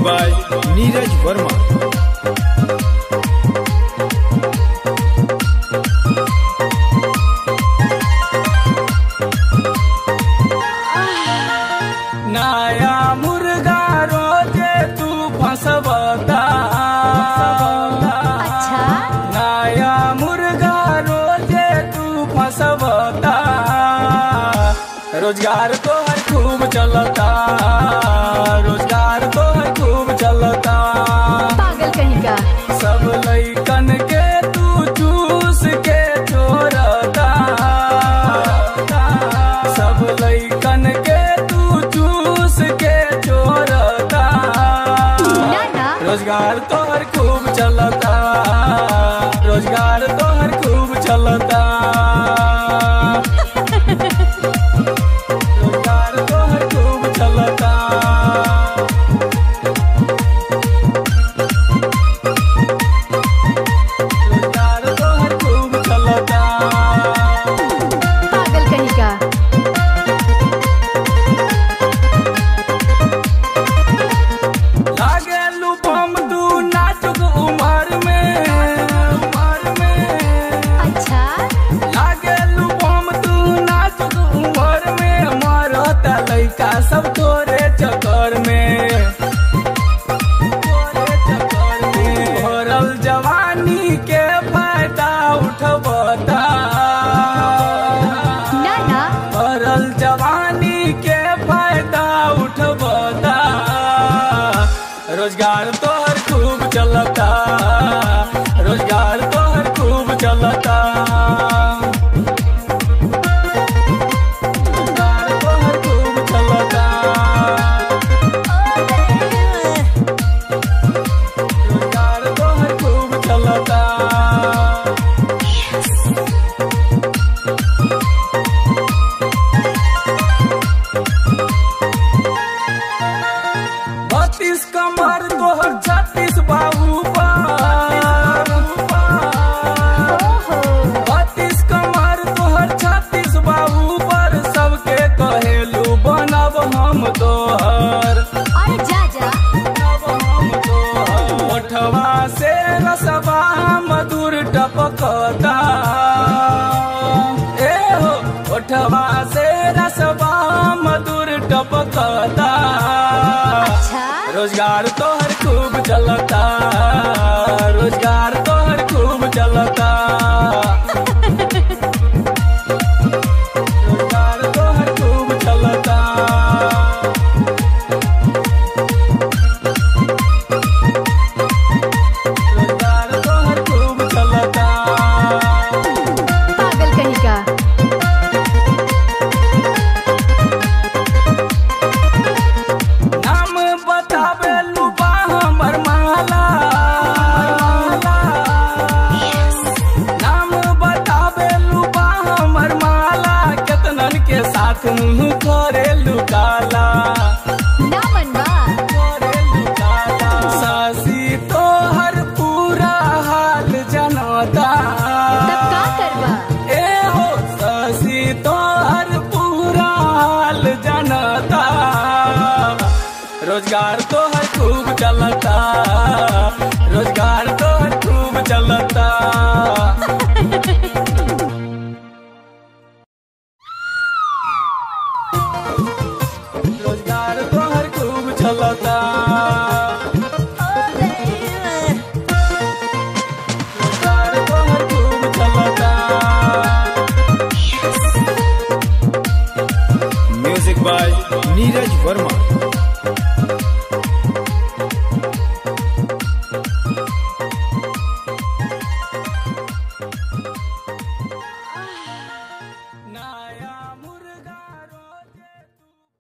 By Neeraj Verma. नया मुर्गा रोजे तू फंसबता। अच्छा। नया मुर्गा रोजे तू फंसबता। रोजगार तोहर खूब चलता, रोजगार तोहर खूब चलता। पागल कहीं का। सब लइकन के तू चूस के छोड़ता, सब लइकन के तू चूस के छोड़ता। ना ना। रोजगार तोहर खूब चलता, रोजगार तोहर खूब चलता। रोजगार तोहर खूब चलता। रोजगार तोहर खूब चलता। पागल कहीं का। लागेलू बम तू नाजुक उमर में, उमर में। अच्छा। लागेलू बम तू नाजुक उमर में, मरता लइका सब तोरे चक्कर में, तोरे चक्कर में। भरल जवानी के फायदा उठबता, ना ना। भरल जवानी के फायदा उठबता। रोजगार तोहर खूब चलता, रोजगार तोहर खूब चलता। रोजगार तोहर खूब चलता। रोजगार तोहर खूब चलता। 32 कमर तोहर 36 बाहु पर, ओहो। 32 कमर तोहर 36 बाहु पर, सबके कहेलू बनब हम तोहर, अरे जा जा। बनब हम तोहर। ओठवा से रसवा मधुर टपकता, ए हो। ओठवा से रसवा मधुर टपकता। अच्छा। रोजगार तोहर खूब चलता, रोजगार तोहर खूब चलता। रोजगार तोहर खूब चलता। रोजगार तोहर खूब चलता। पागल कहीं का। नाम बतावेलू बा हमर माला, नाम बतावेलू बा हमर माला, केतनन के साथ मुँह करेलू काला, ना मनवा। करेलू काला। सासी तोहर पूरा हाल जनता, तब का करबा। ए हो। सासी तोहर पूरा हाल जनता। रोजगार तोहर खूब चलता, रोजगार तोहर खूब चलता। रोजगार तोहर खूब चलता। रोजगार तोहर खूब चलता। Music by Neeraj Verma.